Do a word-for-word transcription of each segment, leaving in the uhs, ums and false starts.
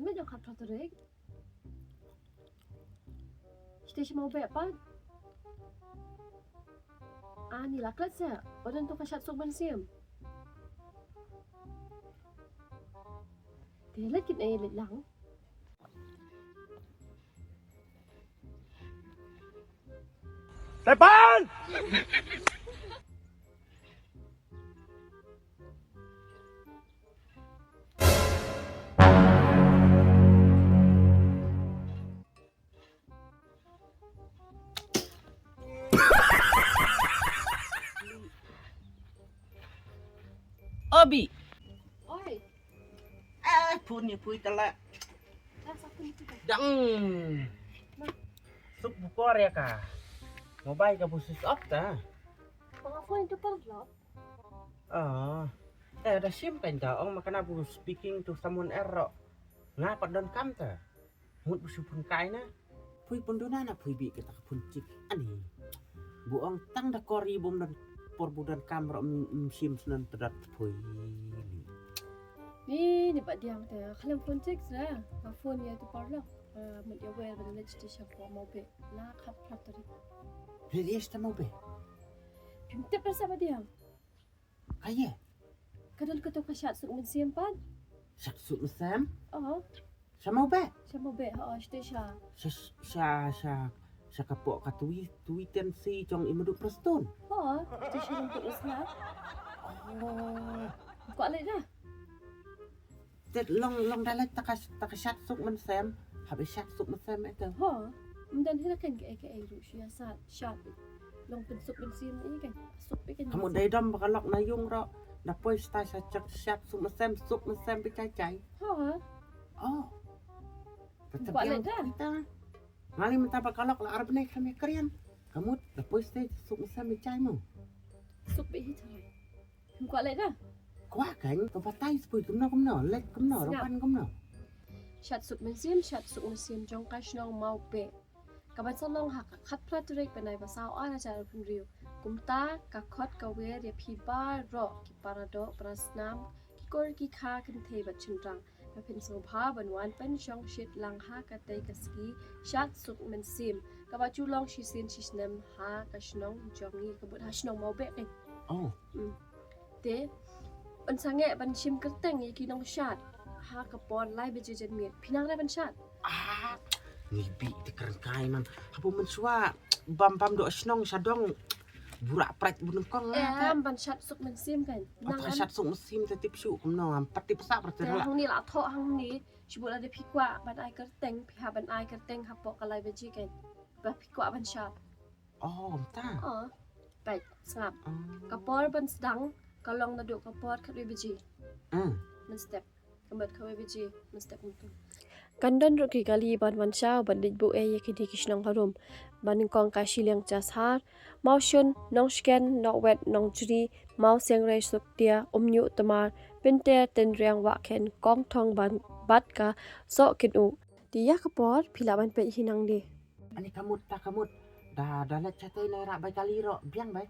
Mynta ka pratrik. Shisha mo beh pat. Ani la klet sa. Odan to ka shat suk ban sim. Te let kin ai let lang. Tepan! Obi. Oi. Eh, pun ni pui tala. Dah satu ni kita. Dang. Suk bukor ya ka. Mobile ka bu switch off ta. Panga phone tu per lo. Ah. Eh, da sim kan ka ong makana bu speaking to someone else ro. Nga pat don kam ta. Mut bu shu pun kai na. Pui pun duna na pui bi kata ka pun chik. Ani. Bu ong tang da kori bum don por bu don kam ro m-, m-, sim snan tadat pui. Ni, ni ba diang te. Khalam pun chik sa. Ka phone ya tu por lo. Ah, mut ya wer ba na chiti sha ko mo be. La khat khat tadi. Ni dia sta mo be. Pim te per sa ba diang. Kaye. Kadal ka to ka shat suk mynsiem pat. Shat suk mynsiem? Oh. Sha mo be? Sha mo be, oh, shisha. Sha, sha, sha, sha ka po ka tui, tui ten si jong i madu Prestone. Oh, shisha jong tu isna. Oh. Ko ale dah. Te long, long da lek ta ka, ta ka shat suk mynsiem. Hap i shat suk mynsiem ito. Ho. Mdan hira kan ke, ke, ru shi ya shat, shat. Long pynsuk mynsiem i kan. Suk i kan. Kamu dei dom ba ka lok na yung ro. Da poi sta sha chak shat suk mynsiem, suk mynsiem bi chai chai. Ho. Oh. Ko ale dah. Ngali mynta ba ka lok la ar bnai kami krian. Kamu da poi sta suk mynsiem bi chai mo. Suk bi hi chai. Kwah leh da. Kwah kan, ka batai spui kumno kumno, leh kumno, rawan kumno. Shat suk mynsiem, shat suk mynsiem jong ka shnong Mawbeh. Ka ban sa long ha ka khatphra tarik bnai ba saw ar hajar arphew hynriew. Kumta ka khot ka wer ïa phi baroh ki para doh para snam, ki kur ki kha, kynthei bad shynrang. Ba phin sngewbha ban wan pynshong shit lang ha katei ka sngi shat suk mynsiem. Kaba ju long shisien shisnem ha ka shnong jong ngi, ka mut ha shnong Mawbeh kan. Oh. Mm. Te un sangeh ban shim kyrteng ïa ki nongshad ha ka por lai baje janmiet. Phi nang re ban shad? Ah, ngi bi te kren kai man. Haba mynshuwa bam bam doh shnong sha dong. Burak pret bu nyngkong. Eh, am ban shat suk mynsiem kan. Nang shat suk mynsiem te tip shu kumno am pat tip sa pret. Te hangne la thoh hangne. Shu bun lada phi kwah ban ai kyrteng, phi hap ban ai kyrteng hapoh ka lai baje kan. Ba phi kwah ban shat. Oh, mynta. Oh. Peit, sngap. Ka por ban sdang ka long naduh ka por khatwei baje. Hmm. Mynstep. Ka mut kawei baje mynstep mynta. Kan don ruh ki kali ban wan shaw ban leit buh ïa kine ki shnong harum. Ba nyngkong ka Shilliang Chashar, Mawshun, Nongshken, Nohwet, Nongjri, Mawsiangrei, Suktia, Umñiuh, Tmar, Pynter, Tynriang, Wahkhen, Kongthong, ban, bad ka Sohkynnoh. Te ïa ka por phi lah ban peit hi nangne. Ani ka mut ta ka mut. Da, da leit shatei na ïa bai kali ruh biang bai.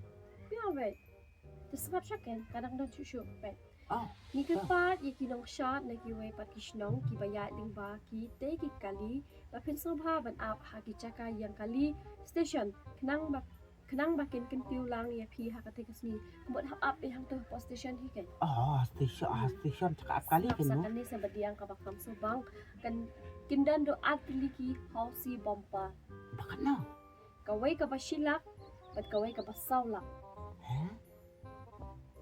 Biang bai. Te sngap sha ken, ka dang don shuh shuh, peit. Oh. Ngi kyrpad ïa ki nongshad na kiwei pat ki shnong kiba ïaid lyngba kitei ki kali, ba phin sngewbha ban ap ha ki jaka ïeng kali, station, khnang ba, khnang ba kin kyntiew lang ïa phi ha katei ka sngi. Ka mut hap ap ïa hangto hapoh station hi ken. Oh, station, ah, station, jaka ap kali ken mo. Sngap sa kane sa ba diang kaba kham sngewbang, kan kin don doh ar tylli ki housie bumper. Ba katno? Kawei kaba shi lak, bad kawei kaba saw lak. He?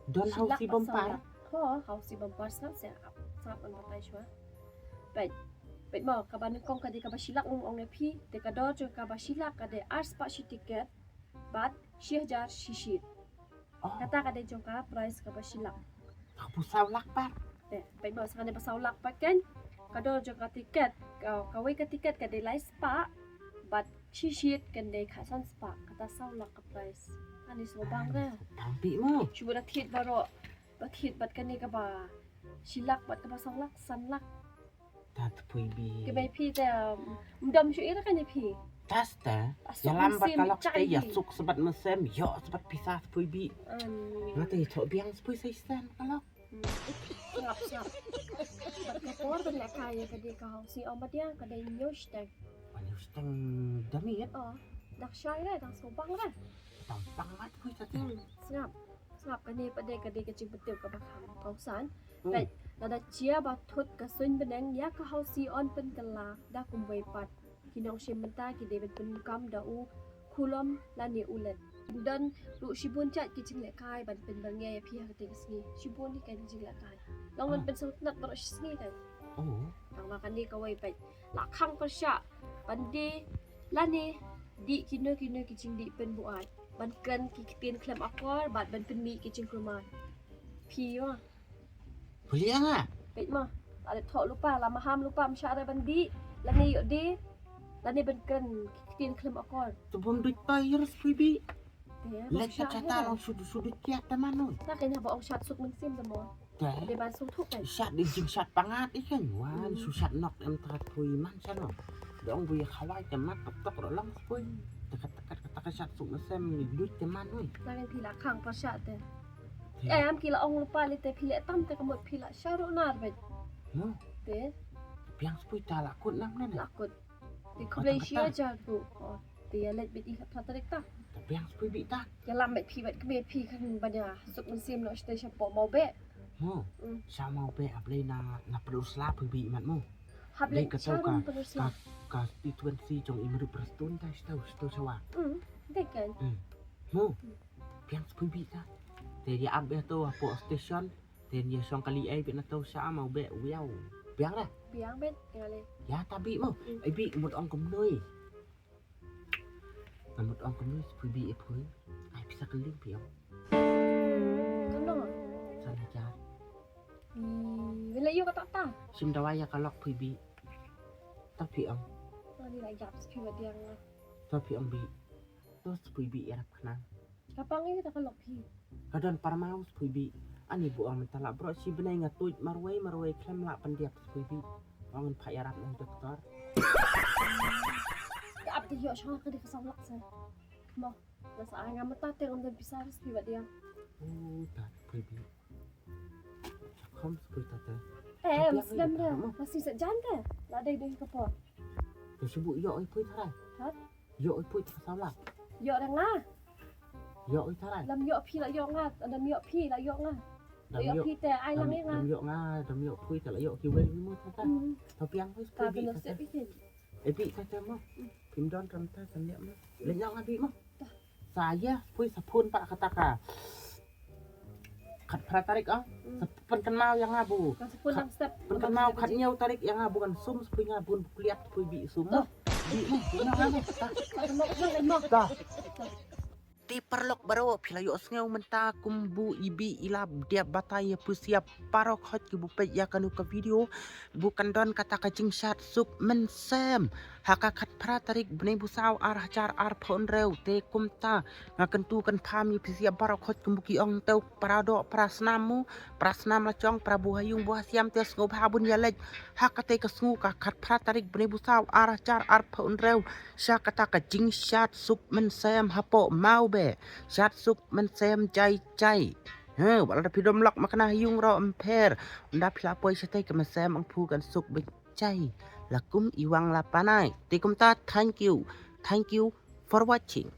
Don housie bumper? Ho, housie bumper sngap sngap, sngap ban batai shuwa. Peit, peit mo, kaba nyngkong ka dei kaba shi lak, ong ong ïa phi, te ka dor jong kaba shi lak ka dei ar spah shi tiket, bad shi hajar shi shit. Oh. Kata ka dei jong ka prize kaba shi lak. Kaba saw lak pat. Eh, peit mo, sa kane ba saw lak pat ken. Ka dor jong ka tiket, ka, kawei ka tiket ka dei lai spah, bad shi shit kan dei khatsan spah, kata saw lak ka prize. Ani sngewbang re. Bang bih mo. Shu bad thied baroh. Bad thied bad kane kaba shi lak bad kaba saw lak, san lak. Ta tpui bi. Ki bai phi te, um, mdom shu ira kane phi. Tas ta. Ïalam bad ka lok te ïa suk sbat mynsiem, ïoh sbat pisa tpui bi. Nga te thoh biang tpui sa isen ka lok. Hmm. Sngap, sngap. Bad ka por Lehkai ïa ka dei ka housie ong ba dei ka dei hynñiew shiteng. Hynñiew shiteng da miet? Oh, da kshai re, da sngewbang re. Tang bang mat phi ta te. Hmm, sngap. Sngap, kane pat dei ka dei ka jingpyntip kaba kham kongsan. Hmm. Peit, lada jia ba thut ka suiñ bneng ïa ka housie yn pynkylla da kumwei pat. Ki nongshim bynta ki dei ban pyndonkam da u khulom lane u leit. Don ruh shibun jait ki jinglehkai ban pynbyrngia ïa phi ha katei ka sngi. Shibun hi ki jinglehkai. Long ban pynsngewtynnat baroh shi sngi kan. Oh. Tang ba kane kawei peit. La khang pyrshah ban die lane dih kino kino ki jingdih pynbuaid. Ban kren ki ktien khlem akor bad ban pynmih ki jingkulmar. Phi ma. Phi liang ah. Peit ma. Lada thoh lypa, la maham lypa, ym shah re ban dih lane ïoh die lane ban kren ki ktien khlem akor. Te bym duh pyrshah ïa Phoebe. Te leh shat shat ta long shu shu duh kiat ta man noi. Ta kane haba ong shat suk mynsiem ta mo. Te dei ban sngewthuh kan. Shat dei jingshad pangat i kan wan shu shat nok em ta poi man sha no. Dong bu ïa khawai te mat tok tok ro long poi. Te kat kat kat kat shat suk mynsiem ni duh te man noi. Ta kane phi la khang pyrshah te. Em ki la ong lypa lei te phi leh tam te ka mut phi la sha ruh nar beit. No. Te biang spui ta la kut nam nan. La kut. Te khublei shihajar ruh. Oh, te ïa leit beit i khatphra tarik ta. Te biang spui beit ta. Ïalam beit phi bad kmie phi kan ban ïa suk mynsiem noh shatei shapoh Mawbeh. Mo. Mm. Sha Mawbeh, ah Blei, na na pynlut sla phi beit mat mo. Hap leit ka tau ka ka T twenty jong i Mary Prestone ta shatei shatei shawa. Mm. Dei kan. Mm. Mo. Biang spui beit ta. Te ïa ap beit to hapoh station. Te ïa shong kali ei beit na to sha Mawbeh wiaw. Biang da. Biang beit ngali. Ïa ta beit mo. Mm. Ei beit mut ong kumnoi. Nga mut ong kumnoi spui beit ei phi. Ai pisa kylling phi ong. Kumno? San hajar. Hmm, wei la ïoh kata ta. Shim dawai ïa ka lok phi beit. Ta phi ong. Ani la ïap spui beit ïa nga. Ta phi ong beit. To spui beit ïarap khnang. Ka pang ïa ka lok phi. Ka don parmaw spui beit. Ani bu ong mynta la bro shi bnai nga tuid marwei marwei khlem la pyndiap spui beit. Ong ngan phah ïarap nang doktor. Ka ap te ïoh shong ka dei ka saw lak sa. Mo, la sa nga mynta te ngam don pisa spui beit ïa. Oh, ta spui beit. Khom spui ta te. Eh, sdem de. Masih sa jan te. La dei dei ka por. Te shu bu ïoh oi pui tharai. Ha? Ïoh oi pui ta ka saw lak. Ïoh da nga. Ïoh oi tharai. Lam ïoh phi la ïoh nga, lam ïoh phi la ïoh nga. Lam ïoh phi te ai lang ïa nga. Lam ïoh nga, lam ïoh pui te la ïoh kiwei mo ta ta. Ta biang pui ta biang pui. Ei beit ta ta mo. Phim don kam ta kan ïa mo. Leh ïa nga beit mo. Sa ïa pui sa phone pat kata ka. Khatphra tarik ah. Sa pynkynmaw ïa nga bu. Pynkynmaw khathynñiew tarik ïa nga bu kan sum spui nga bun bu kliat spui beit sum. Beit mo. Beit mo. Ta. Te paralok baroh phi la ïohsngew mynta kum bu i beit i la dep batai ïa phi sha baroh khoit ki bu peit ïa kano ka video. Bu kan don kata ka jingshad suk mynsiem. Ha ka khatphra tarik bnai bu saw ar hajar arphew hynriew te kumta nga kyntu kynpham ïa phi sha baroh khoit kum bu ki ong te para doh para snam mo, para snam la jong, para bu ha ïung bu ha siam te sngewbha bun ïa leit. Ha kata ka sngi ka khatphra tarik bnai bu saw ar hajar arphew hynriew sha kata ka jingshad suk mynsiem hapoh Mawbeh. Shad suk mynsiem jai jai. He, wat la da phi dom lok ma kane ha ïung ruh ym pher. Ynda phi la poi shatei ka mynsiem ong phu kan suk beit jai. La kum i wang la panai. Te kumta thank you. Thank you for watching.